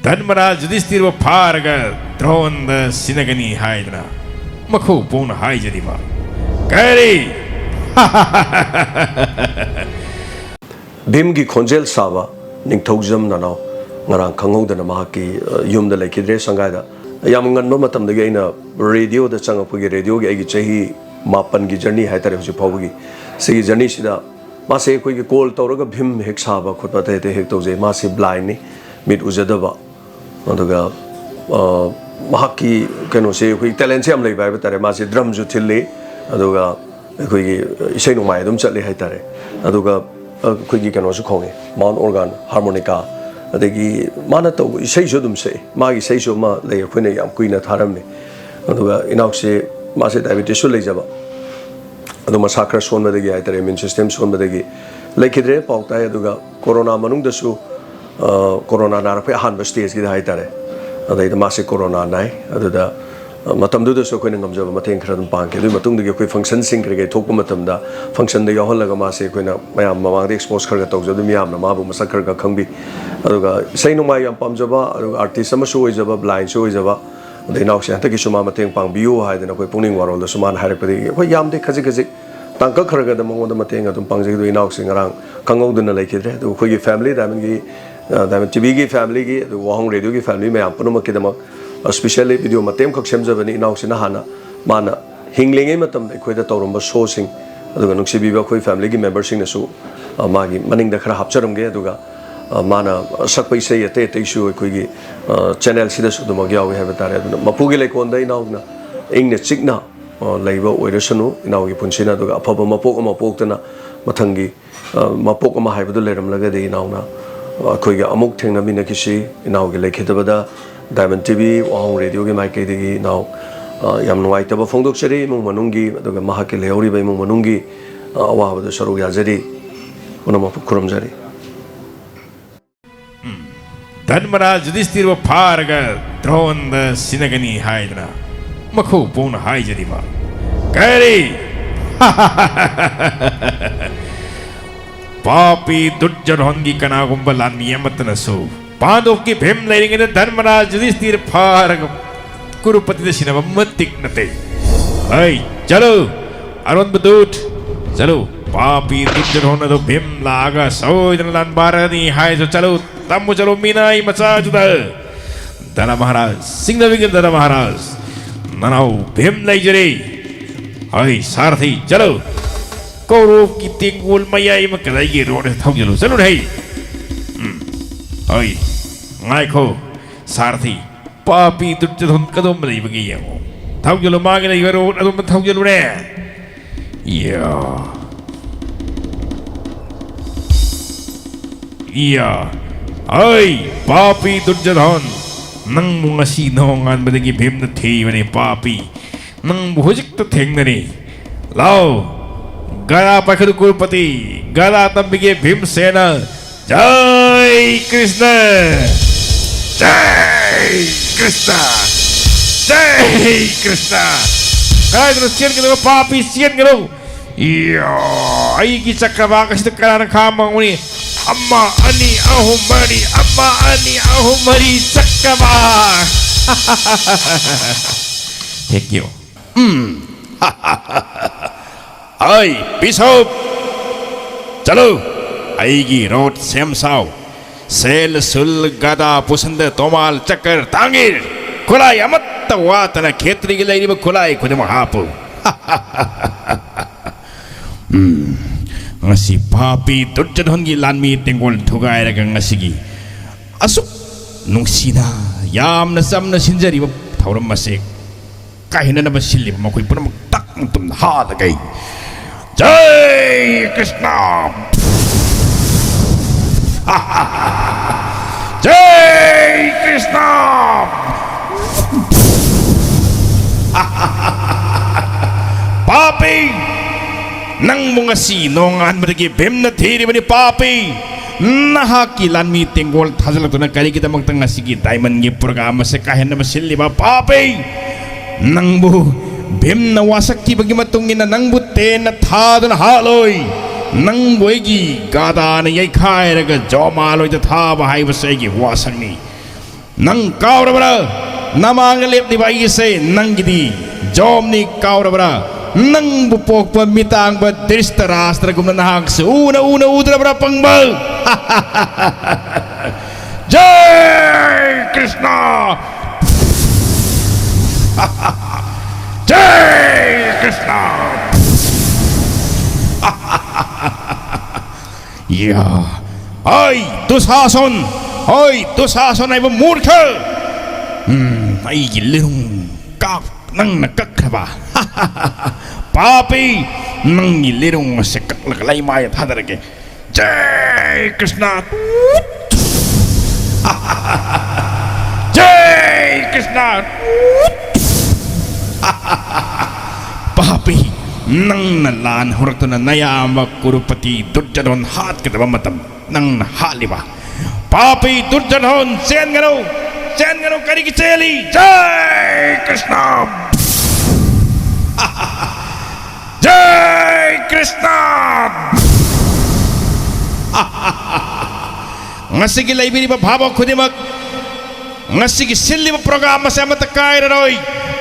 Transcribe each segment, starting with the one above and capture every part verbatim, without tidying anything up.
ꯙꯔꯃꯔꯥꯖ ꯌꯨꯙꯤꯁꯇꯤꯔꯕꯨ ꯐꯥꯔꯒ ꯗ꯭ꯔꯣꯟꯗ ꯁꯤꯟꯅꯒꯅꯤ ꯍꯥꯏꯗꯅ ꯃꯈꯧ ꯄꯣꯡꯅ ꯍꯥꯏꯖꯔꯤꯕ ꯀꯔꯤ? ꯚꯤꯝꯒꯤ ꯈꯣꯟꯖꯦꯜ ꯁꯥꯕ ꯅꯤꯡꯊꯧꯖꯝ ꯅꯅꯥꯎ ꯉꯔꯥꯡ ꯈꯪꯍꯧꯗꯅ ꯃꯍꯥꯛꯀꯤ, ꯑ, ꯌꯨꯝꯗ ꯂꯩꯈꯤꯗ꯭ꯔꯦ, ꯁꯪꯒꯥꯏꯗ꯫ ꯌꯥꯝ ꯉꯟꯕ ꯃꯇꯝꯗꯒꯤ ꯑꯩꯅ ꯔꯦꯗꯤꯑꯣꯗ ꯆꯪꯉꯛꯄꯒꯤ, ꯔꯦꯗꯤꯑꯣꯒꯤ ꯑꯩꯒꯤ ꯆꯍꯤ ꯃꯥꯄꯟꯒꯤ ꯖꯔꯅꯤ ꯍꯥꯏꯇꯥꯔꯦ, ꯍꯧꯖꯤꯛ ꯐꯥꯎꯕꯒꯤ꯫ ꯁꯤꯒꯤ ꯖꯔꯅꯤꯁꯤꯗ ꯃꯥꯁꯦ ꯑꯩꯈꯣꯏꯒꯤ ꯀꯣꯜ ꯇꯧꯔꯒ ꯚꯤꯝ ꯍꯦꯛ ꯁꯥꯕ ꯈꯣꯠꯄ ꯑꯇꯩ ꯑꯇꯩ ꯍꯦꯛ ꯇꯧꯖꯩ꯫ ꯃꯥꯁꯦ ꯕ꯭ꯂꯥꯏꯟꯅꯤ, ꯃꯤꯠ ꯎꯖꯗꯕ꯫ ꯑꯗꯨꯒ, ꯑ, ꯃꯍꯥꯛꯀꯤ ꯀꯩꯅꯣꯁꯦ, ꯑꯩꯈꯣꯏ ꯇꯦꯂꯦꯟꯁꯦ ꯌꯥꯝ ꯂꯩꯕ ꯍꯥꯏꯕ ꯇꯥꯔꯦ꯫ ꯃꯥꯁꯦ ꯗ꯭ꯔꯝꯁꯨ ꯊꯤꯜꯂꯤ, ꯑꯗꯨꯒ ꯑꯩꯈꯣꯏꯒꯤ ꯏꯁꯩ ꯅꯣꯡꯃꯥꯏ ꯑꯗꯨꯝ ꯆꯠꯂꯤ ꯍꯥꯏꯇꯥꯔꯦ꯫ ꯑꯗꯨꯒ, ꯑ, ꯑꯩꯈꯣꯏꯒꯤ ꯀꯩꯅꯣꯁꯨ ꯈꯣꯡꯉꯤ, ꯃꯥꯎꯟ ꯑꯣꯔꯒꯥꯟ, ꯍꯥꯔꯃꯣꯅꯤꯀꯥ, ꯑꯗꯒꯤ ꯃꯥꯅ ꯇꯧꯕ ꯏꯁꯩꯁꯨ ꯑꯗꯨꯝ ꯁꯛꯏ꯫ ꯃꯥꯒꯤ ꯏꯁꯩꯁꯨ ꯑꯃ ꯂꯩ, ꯑꯩꯈꯣꯏꯅ ꯌꯥꯝ ꯀꯨꯏꯅ ꯊꯥꯔꯝꯃꯤ꯫ ꯑꯗꯨꯒ ꯏꯅꯥꯎꯁꯦ, ꯃꯥꯁꯦ ꯗꯥꯏꯕꯦꯇꯤꯁꯁꯨ ꯂꯩꯖꯕ, ꯑꯗꯣ ꯃꯁꯥ ꯈꯔ ꯁꯣꯟꯕꯗꯒꯤ ꯍꯥꯏꯇꯥꯔꯦ, ꯏꯃ꯭ꯌꯨꯟ ꯁꯤꯁꯇꯦꯝ ꯁꯣꯟꯕꯗꯒꯤ ꯂꯩꯈꯤꯗ꯭ꯔꯦ, ꯄꯥꯎ ꯇꯥꯏ꯫ ꯑꯗꯨꯒ ꯀꯣꯔꯣꯅꯥ ꯃꯅꯨꯡꯗꯁꯨ, ꯑ, ꯀꯣꯔꯣꯅꯥ ꯅꯥꯔꯛꯄꯒꯤ ꯑꯍꯥꯟꯕ ꯁ꯭ꯇꯦꯖꯀꯤꯗ ꯍꯥꯏꯇꯥꯔꯦ, ꯑꯗꯩꯗ ꯃꯥꯁꯦ ꯀꯣꯔꯣꯅꯥ ꯅꯥꯏ꯫ ꯑꯗꯨꯗ, ꯑ, ꯃꯇꯝꯗꯨꯗꯁꯨ ꯑꯩꯈꯣꯏꯅ ꯉꯝꯖꯕ ꯃꯇꯦꯡ ꯈꯔ ꯑꯗꯨꯝ ꯄꯥꯡꯈꯤ꯫ ꯑꯗꯨꯒꯤ ꯃꯇꯨꯡꯗꯒꯤ ꯑꯩꯈꯣꯏ ꯐꯪꯁꯟꯁꯤꯡ ꯀꯔꯤ ꯀꯔꯤ ꯊꯣꯛꯄ ꯃꯇꯝꯗ ꯐꯪꯁꯟꯗ ꯌꯥꯎꯍꯜꯂꯒ ꯃꯥꯁꯦ ꯑꯩꯈꯣꯏꯅ ꯃꯌꯥꯝ ꯃꯃꯥꯡꯗ ꯑꯦꯛꯁꯄꯣꯖ ꯈꯔ ꯈꯔ ꯇꯧꯖꯕꯗ ꯃꯤꯌꯥꯝꯅ ꯃꯥꯕꯨ ꯃꯁꯛ ꯈꯔ ꯈꯔ ꯈꯪꯕꯤ꯫ ꯑꯗꯨꯒ ꯏꯁꯩ ꯅꯣꯡꯃꯥꯏ ꯌꯥꯝ ꯄꯥꯝꯖꯕ, ꯑꯗꯨꯒ ꯑꯥꯔꯇꯤꯁ ꯑꯃꯁꯨ ꯑꯣꯏꯖꯕ, ꯕ꯭ꯂꯥꯏꯟꯁꯨ ꯑꯣꯏꯖꯕ, ꯑꯗꯩ ꯏꯅꯥꯎꯁꯦ ꯍꯟꯗꯛꯀꯤꯁꯨ ꯃꯥ ꯃꯇꯦꯡ ꯄꯥꯡꯕꯤꯌꯨ ꯍꯥꯏꯗꯅ ꯑꯩꯈꯣꯏ ꯄꯨꯛꯅꯤꯡ ꯋꯥꯔꯣꯜꯗꯁꯨ ꯃꯥꯅ ꯍꯥꯏꯔꯛꯄꯗꯒꯤ ꯑꯩꯈꯣꯏ ꯌꯥꯝꯗꯤ ꯈꯖꯤꯛ ꯈꯖꯤꯛ ꯇꯥꯡꯀꯛ ꯈꯔ ꯈꯔꯗ ꯃꯉꯣꯟꯗ ꯃꯇꯦꯡ ꯑꯗꯨꯝ ꯄꯥꯡꯖꯩ꯫ ꯑꯗꯨ ꯏꯅꯥꯎꯁꯦ ꯉꯔꯥꯡ ꯈꯪꯍꯧꯗꯅ ꯂꯩꯈꯤꯗ꯭ꯔꯦ꯫ ꯑꯗꯨ ꯑꯩꯈꯣꯏꯒꯤ ꯐꯦꯃꯤꯂꯤ, ꯗꯥꯏꯃꯟꯒꯤ, ꯑ, ꯗꯥꯏꯃꯟ ꯇꯤꯚꯤꯒꯤ ꯐꯦꯃꯤꯂꯤꯒꯤ, ꯑꯗꯨꯒ ꯋꯥꯍꯣꯡ ꯔꯦꯗꯤꯑꯣꯒꯤ ꯐꯦꯃꯤꯂꯤ ꯃꯌꯥꯝ ꯄꯨꯝꯅꯃꯛꯀꯤꯗꯃꯛ, ꯑ, ꯁ꯭ꯄꯤꯁꯦꯜꯂꯤ ꯚꯤꯗꯤꯑꯣ ꯃꯇꯦꯛ ꯑꯃꯈꯛ ꯁꯦꯝꯖꯕꯅꯤ꯫ ꯏꯅꯥꯎꯁꯤꯅ ꯍꯥꯟꯅ ꯃꯥꯅ ꯍꯤꯡꯂꯤꯉꯩ ꯃꯇꯝꯗ ꯑꯩꯈꯣꯏꯗ ꯇꯧꯔꯝꯕ ꯁꯣꯁꯤꯡ, ꯑꯗꯨꯒ ꯅꯨꯡꯁꯤꯕꯤꯕ ꯑꯩꯈꯣꯏ ꯐꯦꯃꯤꯂꯤꯒꯤ ꯃꯦꯝꯕꯔꯁꯤꯡꯅꯁꯨ, ꯑ, ꯃꯥꯒꯤ ꯃꯅꯤꯡꯗ ꯈꯔ ꯍꯥꯞꯆꯔꯝꯒꯦ꯫ ꯑꯗꯨꯒ, ꯑ, ꯃꯥꯅ ꯁꯛꯄ ꯏꯁꯩ ꯑꯇꯩ ꯑꯇꯩꯁꯨ ꯑꯩꯈꯣꯏꯒꯤ, ꯑ, ꯆꯦꯅꯦꯜꯁꯤꯗꯁꯨ ꯑꯗꯨꯃꯛ ꯌꯥꯎꯏ ꯍꯥꯏꯕ ꯇꯥꯔꯦ꯫ ꯑꯗꯨꯅ ꯃꯄꯨꯒꯤ ꯂꯩꯀꯣꯜꯗ ꯏꯅꯥꯎꯅ ꯏꯪꯅ ꯆꯤꯛꯅ, ꯑ, ꯂꯩꯕ ꯑꯣꯏꯔꯁꯅꯨ ꯏꯅꯥꯎꯒꯤ ꯄꯨꯟꯁꯤꯅ꯫ ꯑꯗꯨꯒ ꯑꯐꯕ ꯃꯄꯣꯛ ꯑꯃ ꯄꯣꯛꯇꯅ ꯃꯊꯪꯒꯤ, ꯑ, ꯃꯄꯣꯛ ꯑꯃ ꯍꯥꯏꯕꯗꯨ ꯂꯩꯔꯝꯂꯒꯗꯤ ꯏꯅꯥꯎꯅ, ꯑ, ꯑꯩꯈꯣꯏꯒ ꯑꯃꯨꯛ ꯊꯦꯡꯅꯃꯤꯟꯅꯈꯤꯁꯤ꯫ ꯏꯅꯥꯎꯒꯤ ꯂꯩꯈꯤꯗꯕꯗ ꯗꯥꯏꯃꯟ ꯇꯤꯚꯤ, ꯋꯥꯍꯣꯡ ꯔꯦꯗꯤꯑꯣꯒꯤ ꯃꯥꯏꯀꯩꯗꯒꯤ ꯏꯅꯥꯎ, ꯑ, ꯌꯥꯝ ꯅꯨꯡꯉꯥꯏꯇꯕ ꯐꯣꯡꯗꯣꯛꯆꯔꯤ꯫ ꯏꯃꯨꯡ ꯃꯅꯨꯡꯒꯤ, ꯑꯗꯨꯒ ꯃꯍꯥꯛꯀꯤ ꯂꯩꯍꯧꯔꯤꯕ ꯏꯃꯨꯡ ꯃꯅꯨꯡꯒꯤ, ꯑ, ꯑꯋꯥꯕꯗꯨ ꯁꯔꯨꯛ ꯌꯥꯖꯔꯤ꯫ ꯄꯨꯝꯅꯃꯛꯄꯨ ꯈꯨꯔꯨꯝꯖꯔꯤ꯫ ꯙꯔꯃꯔꯥꯖ ꯌꯨꯙꯤꯁꯇꯤꯔꯕꯨ ꯐꯥꯔꯒ ꯗ꯭ꯔꯣꯟꯗ ꯁꯤꯟꯅꯒꯅꯤ ꯍꯥꯏꯗꯅ ꯃꯈꯧ ꯄꯣꯡꯅ ꯍꯥꯏꯖꯔꯤꯕ ꯀꯔꯤ? ꯄꯥꯄꯤ ꯗꯨꯔꯖꯣꯙꯟꯒꯤ ꯀꯅꯥꯒꯨꯝꯕ ꯂꯥꯟꯃꯤ ꯑꯃꯠꯇꯅꯁꯨ ꯄꯥꯟꯗꯣꯞꯀꯤ ꯚꯤꯝ ꯂꯩꯔꯤꯉꯩꯗ ꯙꯔꯃꯔꯥꯖ ꯌꯨꯙꯤꯁꯇꯤꯔ ꯐꯥꯔꯒ ꯀꯨꯔꯨꯄꯇꯤꯗ ꯁꯤꯟꯅꯕ ꯃꯇꯤꯛ ꯅꯠꯇꯦ꯫ ꯍꯩ, ꯆꯠꯂꯨ! ꯑꯔꯣꯟꯕ ꯗꯨꯠ, ꯆꯠꯂꯨ! ꯄꯥꯄꯤ ꯗꯨꯠ ꯖꯣꯙꯣꯟ ꯑꯗꯨ ꯚꯤꯝ ꯂꯥꯛꯑꯒ ꯁꯣꯏꯗꯅ ꯂꯥꯟꯕꯥꯔꯅꯤ ꯍꯥꯏꯁꯨ ꯆꯠꯂꯨ! ꯇꯝꯃꯨ ꯆꯠꯂꯨ ꯃꯤꯅꯥꯏ ꯃꯆꯥꯗꯨꯗ! ꯙꯅ ꯃꯍꯥꯔꯥꯖ, ꯁꯤꯡꯅꯕꯤꯒꯅꯨ ꯙꯅ ꯃꯍꯥꯔꯥꯖ! ꯅꯅꯥꯎ ꯚꯤꯝ ꯂꯩꯖꯔꯦ꯫ ꯍꯩ, ꯁꯥꯔꯊꯤ, ꯆꯠꯂꯨ! ꯀꯧꯔꯣꯞꯀꯤ ꯇꯦꯡꯒꯣꯜ ꯃꯌꯥꯏ ꯑꯃ ꯀꯗꯥꯏꯒꯤ ꯔꯣꯗ ꯊꯧꯖꯤꯜꯂꯨ, ꯆꯠꯂꯨꯅꯦ ꯍꯩ! ꯎꯝ, ꯍꯩ, ꯉꯥꯏꯈꯣ, ꯁꯥꯔꯊꯤ, ꯄꯥꯄꯤ ꯗꯨꯠ ꯖꯣꯙꯣꯟ ꯀꯗꯣꯝ ꯂꯩꯕꯒꯦ ꯌꯦꯡꯉꯨ꯫ ꯊꯧꯖꯤꯜꯂꯨ, ꯃꯥꯒꯤ ꯂꯩꯕ ꯔꯣꯗ ꯑꯗꯣꯝꯗ ꯊꯧꯖꯤꯜꯂꯨꯅꯦ꯫ ꯌꯥ꯫ ꯌꯥ꯫ ꯑꯩ, ꯄꯥꯄꯤ ꯗꯨꯠ ꯖꯣꯙꯣꯟ, ꯅꯪꯕꯨ ꯉꯁꯤ ꯅꯣꯡꯉꯥꯟꯕꯗꯒꯤ ꯚꯤꯝꯅ ꯊꯤꯕꯅꯤ, ꯄꯥꯄꯤ꯫ ꯅꯪꯕꯨ ꯍꯧꯖꯤꯛꯇ ꯊꯦꯡꯅꯔꯤ꯫ ꯂꯥꯎ, ꯒꯗꯥ ꯄꯥꯏꯈꯠꯂꯨ ꯀꯨꯔꯨꯄꯇꯤ, ꯒꯗꯥ ꯇꯝꯕꯤꯒꯦ ꯚꯤꯝꯁꯦꯅ꯫ ꯖꯥꯏ ꯀ꯭ꯔꯤꯁꯅ! ꯖꯥꯏ ꯀ꯭ꯔꯤꯁꯅ! ꯖꯥꯏ ꯀ꯭ꯔꯤꯁꯅ! ꯀꯗꯥꯏꯗꯅꯣ ꯆꯦꯟꯒꯗꯕ ꯄꯥꯄꯤ, ꯆꯦꯟꯒꯅꯨ! ꯏꯌꯥ! ꯑꯩꯒꯤ ꯆꯀ꯭ꯔꯕꯥꯛ ꯑꯁꯤꯗ ꯀꯅꯥꯅ ꯈꯥꯝꯕ ꯉꯝꯒꯅꯤ? ꯑꯃ, ꯑꯅꯤ, ꯑꯍꯨꯝ, ꯃꯔꯤ, ꯑꯃ, ꯑꯅꯤ, ꯑꯍꯨꯝ, ꯃꯔꯤ, ꯆꯀ꯭ꯔꯕꯥꯛ! Thank you. ꯎꯝ꯫ ꯑꯩ, ꯕꯤꯁꯣꯞ! ꯆꯠꯂꯨ! ꯑꯩꯒꯤ ꯔꯣꯗ ꯁꯦꯝ ꯁꯥꯎ꯫ ꯁꯦꯜ, ꯁꯨꯜ, ꯒꯗꯥ, ꯄꯨꯁꯟꯗ, ꯇꯣꯃꯥꯜ, ꯆꯀ꯭ꯔ, ꯇꯥꯡꯒꯤꯔ, ꯈꯨꯠꯂꯥꯏ ꯑꯃꯠꯇ ꯋꯥꯠꯇꯅ ꯈꯦꯇ꯭ꯔꯤꯒꯤ ꯂꯩꯔꯤꯕ ꯈꯨꯠꯂꯥꯏ ꯈꯨꯗꯤꯡꯃꯛ ꯍꯥꯞꯄꯨ꯫ ꯎꯝ, ꯉꯁꯤ ꯄꯥꯄꯤ ꯗꯨꯠ ꯖꯣꯙꯣꯟꯒꯤ ꯂꯥꯟꯃꯤ ꯇꯦꯡꯒꯣꯜ ꯊꯨꯒꯥꯏꯔꯒ ꯉꯁꯤꯒꯤ ꯑꯁꯨꯛ ꯅꯨꯡꯁꯤꯅ, ꯌꯥꯝꯅ ꯆꯝꯅ ꯁꯤꯟꯖꯔꯤꯕ ꯊꯧꯔꯝ ꯑꯁꯤ ꯀꯥꯏꯍꯟꯅꯅꯕ ꯁꯤꯜꯂꯤꯕ ꯃꯈꯣꯏ ꯄꯨꯝꯅꯃꯛ ꯇꯛꯅ ꯇꯨꯝꯅ ꯍꯥꯠꯂꯒꯦ꯫ ꯖꯩ ꯀ꯭ꯔꯤꯁꯅ! ꯖꯩ ꯀ꯭ꯔꯤꯁꯅ! ꯄꯥꯄꯤ! ꯅꯪꯕꯨ ꯉꯁꯤ ꯅꯣꯡꯉꯥꯟꯕꯗꯒꯤ ꯚꯤꯝꯅ ꯊꯤꯔꯤꯕꯅꯤ, ꯄꯥꯄꯤ! ꯅꯍꯥꯛꯀꯤ ꯂꯥꯟꯃꯤ ꯇꯦꯡꯒꯣꯜ ꯊꯥꯖꯤꯜꯂꯛꯇꯨꯅ ꯀꯔꯤꯒꯤꯗꯃꯛꯇ ꯉꯁꯤꯒꯤ ꯗꯥꯏꯃꯟꯒꯤ ꯄ꯭ꯔꯣꯒ꯭ꯔꯥꯝ ꯑꯁꯤ ꯀꯥꯏꯍꯟꯅꯕ ꯁꯤꯜꯂꯤꯕ, ꯄꯥꯄꯤ? ꯅꯪꯕꯨ ꯚꯤꯝꯅ ꯋꯥꯁꯛꯈꯤꯕꯒꯤ ꯃꯇꯨꯡ ꯏꯟꯅ ꯅꯪꯕꯨ ꯇꯦꯟꯅ ꯊꯥꯗꯨꯅ ꯍꯥꯠꯂꯣꯏ꯫ ꯅꯪꯕꯨ ꯑꯩꯒꯤ ꯒꯥꯗꯥꯅ ꯌꯩꯈꯥꯏꯔꯒ ꯖꯣꯃꯥꯂꯣꯏꯗ ꯊꯥꯕ ꯍꯥꯏꯕꯁꯦ ꯑꯩꯒꯤ ꯋꯥꯁꯛꯅꯤ꯫ ꯅꯪ ꯀꯥꯎꯔꯕ꯭ꯔꯥ? ꯅꯃꯥꯡꯗ ꯂꯦꯞꯂꯤꯕ ꯑꯩꯁꯦ ꯅꯪꯒꯤꯗꯤ ꯖꯣꯝꯅꯤ, ꯀꯥꯎꯔꯕ꯭ꯔꯥ? ꯅꯪꯕꯨ ꯄꯣꯛꯄ ꯃꯤꯇꯥꯡꯕ ꯙ꯭ꯔꯤꯁꯇꯔꯥꯁꯇ꯭ꯔꯒꯨꯝꯅ ꯅꯍꯥꯛꯁꯨ ꯎꯅ ꯎꯅ ꯎꯗ꯭ꯔꯕ꯭ꯔꯥ, ꯄꯪꯕ? ꯖꯥꯏ ꯀ꯭ꯔꯤꯁꯅ! ꯖꯥꯏ ꯀ꯭ꯔꯤꯁꯅ! ꯌꯥ! ꯑꯩ ꯗꯨꯁꯥꯁꯣꯟ! ꯑꯩ ꯗꯨꯁꯥꯁꯣꯟ ꯍꯥꯏꯕ ꯃꯨꯔꯈ! ꯎꯝ, ꯑꯩꯒꯤ ꯂꯤꯔꯨꯡ ꯀꯥꯞ ꯅꯪꯅ ꯀꯛꯈ꯭ꯔꯕ꯫ ꯄꯥꯄꯤ! ꯅꯪꯒꯤ ꯂꯤꯔꯨꯡ ꯑꯁꯤ ꯀꯛꯂꯒ ꯂꯩꯃꯥꯏꯗ ꯊꯥꯗꯔꯒꯦ꯫ ꯖꯥꯏ ꯀ꯭ꯔꯤꯁꯅ! ꯖꯥꯏ ꯀ꯭ꯔꯤꯁꯅ! ꯄꯥꯄꯤ! ꯅꯪꯅ ꯂꯥꯟ ꯍꯧꯔꯛꯇꯨꯅ ꯅꯌꯥꯝꯕ ꯀꯨꯔꯨꯄꯇꯤ ꯗꯨꯔꯖꯣꯙꯟ ꯍꯥꯠꯀꯗꯕ ꯃꯇꯝ ꯅꯪꯅ ꯍꯥꯠꯂꯤꯕ꯫ ꯄꯥꯄꯤ ꯗꯨꯔꯖꯣꯙꯟ, ꯆꯦꯟꯒꯅꯨ! ꯆꯦꯟꯒꯅꯨ! ꯀꯔꯤꯒꯤ ꯆꯦꯜꯂꯤ? ꯖꯥꯏ ꯀ꯭ꯔꯤꯁꯅ! ꯖꯥꯏ ꯀ꯭ꯔꯤꯁꯅ! ꯉꯁꯤꯒꯤ ꯂꯩꯕꯤꯔꯤꯕ ꯚꯥꯕꯣꯛ ꯈꯨꯗꯤꯡꯃꯛ, ꯉꯁꯤꯒꯤ ꯁꯤꯜꯂꯤꯕ ꯄ꯭ꯔꯣꯒ꯭ꯔꯥꯝ ꯑꯁꯦ ꯑꯃꯠꯇ ꯀꯥꯏꯔꯔꯣꯏ꯫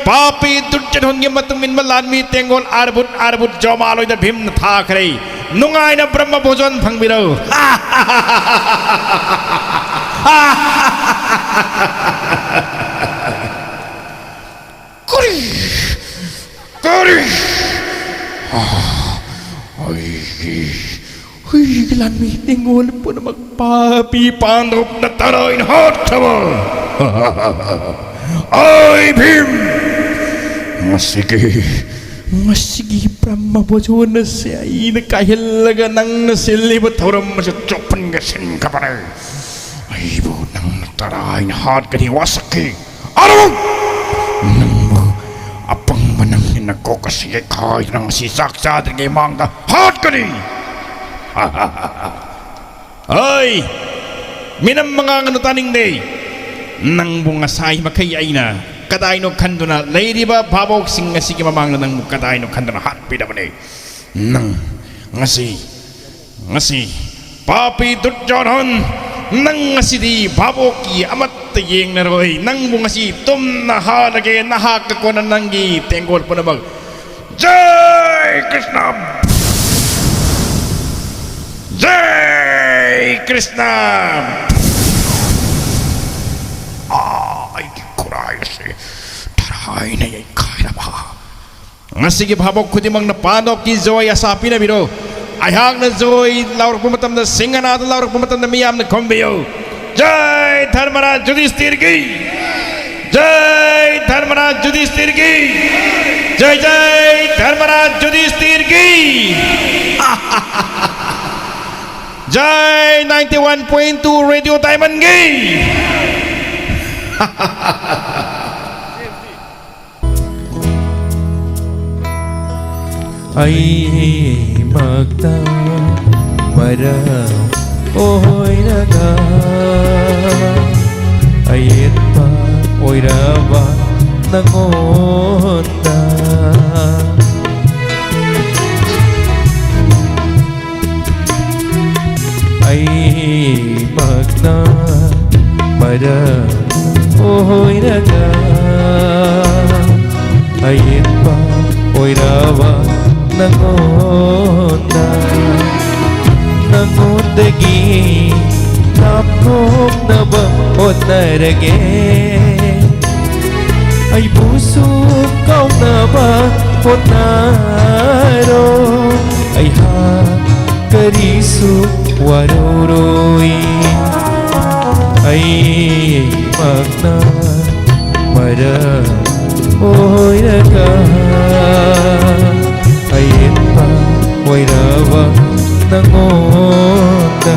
ꯄꯥꯄꯤ ꯗꯨꯔꯖꯣꯙꯟꯒꯤ ꯃꯇꯨꯡ ꯏꯟꯕ ꯂꯥꯟꯃꯤ ꯇꯦꯡꯒꯣꯜ ꯑꯥꯔꯕꯨꯠ ꯑꯥꯔꯕꯨꯠ ꯖꯣꯃꯥꯂꯣꯏꯗ ꯚꯤꯝꯅ ꯊꯥꯈ꯭ꯔꯦ꯫ ꯅꯨꯡꯉꯥꯏꯅ ꯕ꯭ꯔꯍ꯭ꯃ ꯚꯣꯖꯟ ꯐꯪꯕꯤꯔꯧ꯫ ꯀꯔꯤ? ꯀꯔꯤ? ꯑꯩꯒꯤ, ꯑꯩꯒꯤ ꯂꯥꯟꯃꯤ ꯇꯦꯡꯒꯣꯜ ꯄꯨꯝꯅꯃꯛ ꯄꯥꯄꯤ ꯄꯥꯟꯗꯣꯞꯅ ꯇꯔꯥꯏꯅ ꯍꯥꯠꯈ꯭ꯔꯕ꯫ ꯑꯩ ꯚꯤꯝ, ꯉꯁꯤꯒꯤ, ꯉꯁꯤꯒꯤ ꯕ꯭ꯔꯍ꯭ꯃ ꯚꯣꯖꯟ ꯑꯁꯦ ꯑꯩꯅ ꯀꯥꯏꯍꯜꯂꯒ ꯅꯪꯅ ꯁꯤꯜꯂꯤꯕ ꯊꯧꯔꯝ ꯑꯁꯤ ꯆꯣꯞꯄꯟꯒ ꯁꯤꯟꯈ꯭ꯔꯕꯅꯦ꯫ ꯑꯩꯕꯨ ꯅꯪꯅ ꯇꯔꯥꯏꯅ ꯍꯥꯠꯀꯅꯤ ꯋꯥꯁꯛꯈꯤ꯫ ꯑꯥꯔꯕꯨꯠ! ꯅꯪꯕꯨ ꯑꯄꯪꯕ ꯅꯪꯒꯤ ꯅꯀꯣꯛ ꯑꯁꯤ ꯌꯩꯈꯥꯏꯗꯨꯅ ꯉꯁꯤ ꯆꯥꯛ ꯆꯥꯗ꯭ꯔꯤꯉꯩ ꯃꯃꯥꯡꯗ ꯍꯥꯠꯀꯅꯤ! ꯑꯩ! ꯃꯤꯅꯝ ꯃꯉꯥꯡ ꯑꯗꯨ ꯇꯥꯅꯤꯡꯗꯦ꯫ ꯅꯪꯕꯨ ꯉꯁꯥꯏ ꯃꯈꯩ ꯑꯩꯅ ꯀꯗꯥꯏꯅꯣ ꯈꯟꯗꯨꯅ ꯂꯩꯔꯤꯕ ꯚꯥꯕꯣꯛꯁꯤꯡ ꯑꯁꯤꯒꯤ ꯃꯃꯥꯡꯗ ꯅꯪꯕꯨ ꯀꯗꯥꯏꯅꯣ ꯈꯟꯗꯨꯅ ꯍꯥꯠꯄꯤꯔꯕꯅꯤ꯫ ꯅꯪ ꯉꯁꯤ ꯉꯁꯤ ꯄꯥꯄꯤ ꯗꯨꯔꯖꯣꯙꯟ, ꯅꯪ ꯉꯁꯤꯗꯤ ꯚꯥꯕꯣꯛꯀꯤ ꯑꯃꯠꯇ ꯌꯦꯡꯅꯔꯣꯏ꯫ ꯅꯪꯕꯨ ꯉꯁꯤ ꯇꯨꯝꯅ ꯍꯥꯜꯂꯒꯦ, ꯅꯍꯥꯛꯀ ꯀꯣꯟꯅ ꯅꯪꯒꯤ ꯇꯦꯡꯒꯣꯜ ꯄꯨꯝꯅꯃꯛ꯫ ꯖꯥꯏ ꯀ꯭ꯔꯤꯁꯅ! ꯖꯥꯏ ꯀ꯭ꯔꯤꯁꯅ! ꯑꯥ, ꯑꯩꯒꯤ ꯈꯨꯔꯥꯏ ꯑꯁꯤ ꯊꯔꯥꯏꯅ ꯌꯩꯈꯥꯏꯔꯕ꯫ ꯉꯁꯤꯒꯤ ꯚꯥꯕꯣꯛ ꯈꯨꯗꯤꯡꯃꯛꯅ ꯄꯥꯟꯗꯣꯞꯀꯤ ꯖꯣꯏ ꯑꯁꯥ ꯄꯤꯅꯕꯤꯔꯣ꯫ ꯑꯩꯍꯥꯛꯅ ꯖꯣꯏ ꯂꯥꯎꯔꯛꯄ ꯃꯇꯝꯗ, ꯁꯤꯡꯍꯅꯥꯗ ꯂꯥꯎꯔꯛꯄ ꯃꯇꯝꯗ ꯃꯤꯌꯥꯝꯅ ꯈꯨꯝꯕꯤꯌꯨ꯫ ꯖꯥꯏ ꯙꯔꯃꯔꯥꯖ ꯌꯨꯙꯤꯁꯇꯤꯔꯒꯤ! ꯖꯥꯏ ꯙꯔꯃꯔꯥꯖ ꯌꯨꯙꯤꯁꯇꯤꯔꯒꯤ! ꯖꯥꯏ ꯖꯥꯏ ꯙꯔꯃꯔꯥꯖ ꯌꯨꯙꯤꯁꯇꯤꯔꯒꯤ! ꯖꯥꯏ ninety one point two Radio Diamondꯒꯤ! ꯑꯩꯃꯛꯇ ꯃꯔꯝ ꯑꯣꯏꯔꯒ ꯑꯌꯦꯠꯄ ꯑꯣꯏꯔꯕ ꯅꯉꯣꯟꯗ ꯑꯩꯃꯛꯅ ꯃꯔꯝ ꯑꯣꯏꯔꯒ ꯑꯌꯦꯠꯄ ꯑꯣꯏꯔꯕ ꯅꯉꯣꯟꯗ ꯅꯉꯣꯟꯗꯒꯤ ꯂꯥꯞꯊꯣꯛꯅꯕ ꯍꯣꯠꯅꯔꯒꯦ꯫ ꯑꯩꯕꯨꯁꯨ ꯀꯥꯎꯅꯕ ꯍꯣꯠꯅꯔꯣ꯫ ꯑꯩꯍꯥꯛ ꯀꯔꯤꯁꯨ ꯋꯥꯔꯧꯔꯣꯏ꯫ ꯑꯩꯃꯛꯅ ꯃꯔꯝ ꯑꯣꯏꯔꯒ ꯑꯌꯦꯠꯄ ꯑꯣꯏꯔꯕ ꯅꯉꯣꯟꯗ